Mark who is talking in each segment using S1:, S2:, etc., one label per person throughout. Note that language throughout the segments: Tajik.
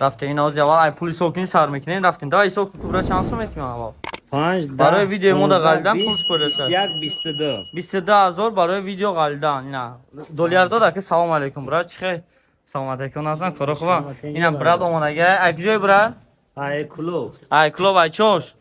S1: Рафтем, ин ози аввал ай пули ҳисоб кунӣ сар мекунем, рафтем. Давай ҳисоб кун, брат, чанд сум метимем аввал?
S2: 5.
S1: Барои видеои мо да ғалидан пул споряса.
S2: 1, 22.
S1: 22 000 барои видео ғалидан. Ина доллар дода ки. Салом алейкум, брат, чӣ хел? Саломат алейкум, асан коро хуба. Ина брат омадага. Ай куҷои, брат?
S2: Ай клуб.
S1: Ай клуб, ай чош?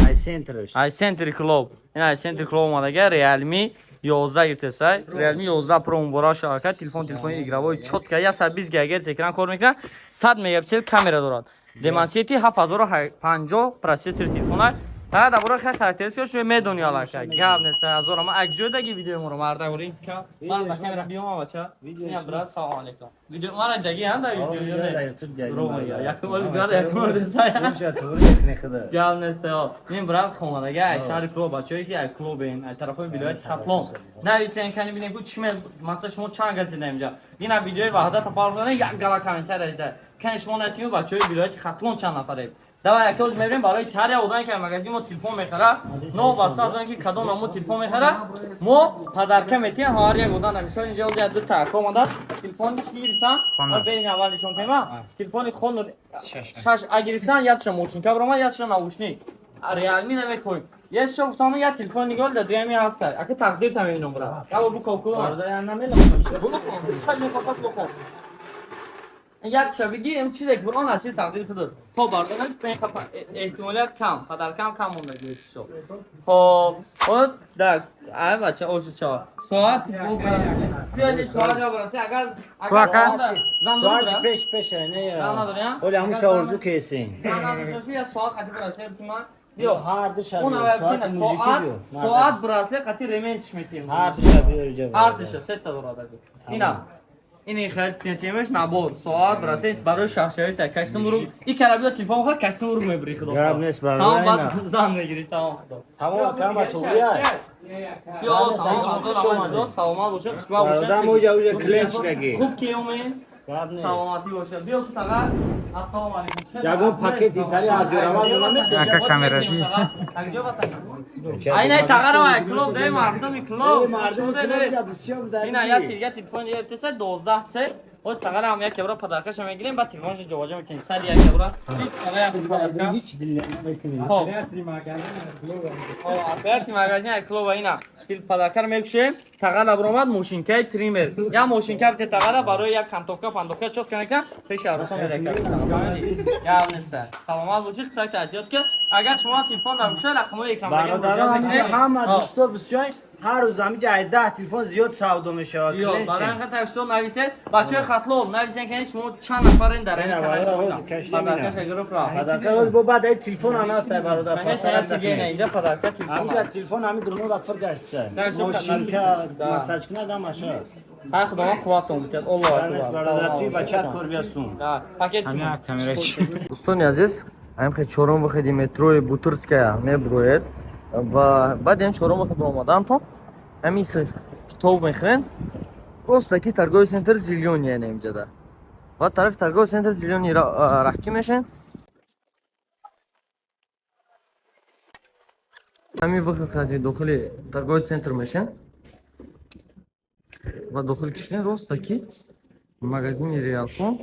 S2: Ай центрш.
S1: Ай центри клуб. Ина ай центри клуб омадага, Realme 11 гирифтесай. Realme 11 Pro муборак шава, телефон, телефони игровой, чётко 120 ГГц экран кор мекунад, 100 мегапиксел камера дорад. Dimensity 7050 процессори телефона. Та дар бораи хеле характеристика шумо медони аллакай. Гап нест, ҳазор ама ак ҷой даги видеои моро марда горин ка. Ман ба камера биём, бача. Ина брат, салом алейкум. Видео мара даги ҳам дар видео ё не? Рома я. Якум бор гада, якум бор десай. Гап нест. Ин брат хомадага ай шаҳри клуб, бачаҳое ки ай клубен, ай тарафҳои вилояти Хатлон. Нависен, кани бинем ку чӣ масалан шумо чанд каси дар инҷа. Ина видеои Ваҳдата парвозана як гала комментарий ажда. Кани шумо нависем, бачаҳои вилояти Хатлон чанд нафаред. Давай яке оз мебинем барои ҳар як одаме ки магазин мо телефон мехара, новобаста аз он ки кадом намо телефон мехара, мо подарка метиҳем ҳар як одам. Мисол, инҷа оз як дута ака омада, телефони чӣ гирифтан? Берин, аввал нишон кунем. Телефони Honor 6 а гирифтан, якша мошинка баромад, якша наушник. Realme намекоем. Як шо гуфтам, як телефон нигоҳ дар дуями ҳаста. Ака тақдир та мебинам, брат. Яво бу ку. Бухон. Як шабиги ем чизе ки бурон асил тақдири худат. Хоб, бардор, бен хапа эҳтимолият кам, подаркам кам монда гирифт шо. Хоб, от да, ай бача ошу ча. Соат биёни соат ё брат, агар зан
S2: Соати пеш пеш не.
S1: Зан надори, а?
S2: Оли ҳамуша орзу кесин.
S1: Зан надошта, я соат қати брасе ки ман биё.
S2: Ҳар ду шаб
S1: Он аввал
S2: соати мужики
S1: соат
S2: биё.
S1: Соат брасе қати ремень метием.
S2: Ҳар ду шаб биё иҷа.
S1: Ҳар сеша сета дорад. Ина. Ин хел тинтемеш набор соат брасе барои шахшавӣ та кастум ру и кара биё телефон хӯр, кастум ру мебри, худо.
S2: Гап нест, барои
S1: Тамом, баъд
S2: ина.
S1: зан мегири, тамом, худо.
S2: Тамом, кама туғрия.
S1: Биё, тамом, саломат боша, хушбахт боша.
S2: Бародар, мо уҷа клиент шидаги.
S1: Хуб ки омед.
S2: Гап нест.
S1: Саломатӣ боша. Биё тага. Ассалому алейкум.
S2: Ягон пакет итали аз ҷораван намекунад.
S3: Ака камераҷӣ.
S1: Айна тағара ва клуб де мардуми клуб.
S2: Мардуми клуб ҷа бисёр буда.
S1: Ина як телефон гирифтеса 12 ц. Оз тағара ҳам як евро подаркаша мегирем, баъд телефоншо ҷобаҷо мекунем. Сад як евро. Тағара як подарка.
S2: Ҳеч дил намекунӣ.
S1: Хоб. Опять магазин як клуба ина. Подаркаро мекушем. Тағара баромад мошинкаи триммер. Як мошинка бите тағара барои як кантовка, пандовка чётко мекунам. Пеши арӯсон меракам. Гап нест. Саломат бошед, худо эҳтиёт кун. Агар шумо телефон дар бошад, рақамҳои экран
S2: Бародарон, ҳамиҷа ҳама дӯсто бисёр, ҳар рӯз ҳамиҷа ай 10 телефон зиёд савдо мешавад.
S1: Зиёд. Барои ин хатар шумо нависед, бачаҳои Хатлон нависен, ки шумо чанд нафарен дар ин
S2: Ина,
S1: канал.
S2: бародар, ҳозир кашидем ина.
S1: Подаркаша гирифт рафт.
S2: Подарка ҳозир бо баъд ай телефон ҳам ҳаст, ай бародар.
S1: Конечно, я тебе на инҷа подарка телефон.
S2: Ҳамиҷа телефон ҳами дурнода фир гаштса.
S1: Так, шо
S2: Мошинка,
S1: Да.
S2: массаж кунад, ҳамаша ҳаст.
S1: Ҳай, Худованд қувватон бидиҳад. Аллоҳ
S2: Гап нест,
S1: акбар.
S2: бародар, туи бачаат кор биёсун.
S1: Да, пакет.
S3: Ҳамин камераҷӣ.
S1: Дӯстони азиз, ҳамин хел чорум выходи метрои Бутырская мебуроед ва баъд ин чорум выход омадантон ҳамин се китоб мехӯрен, просто ки торговый центр «Зелёный» яъне инҷада ва тарафи торговый центр «Зелёный» раҳкӣ мешен. Ҳамин выход қади дохили торговый центр мешен ва дохили кишвен роста ки магазини Реалфон.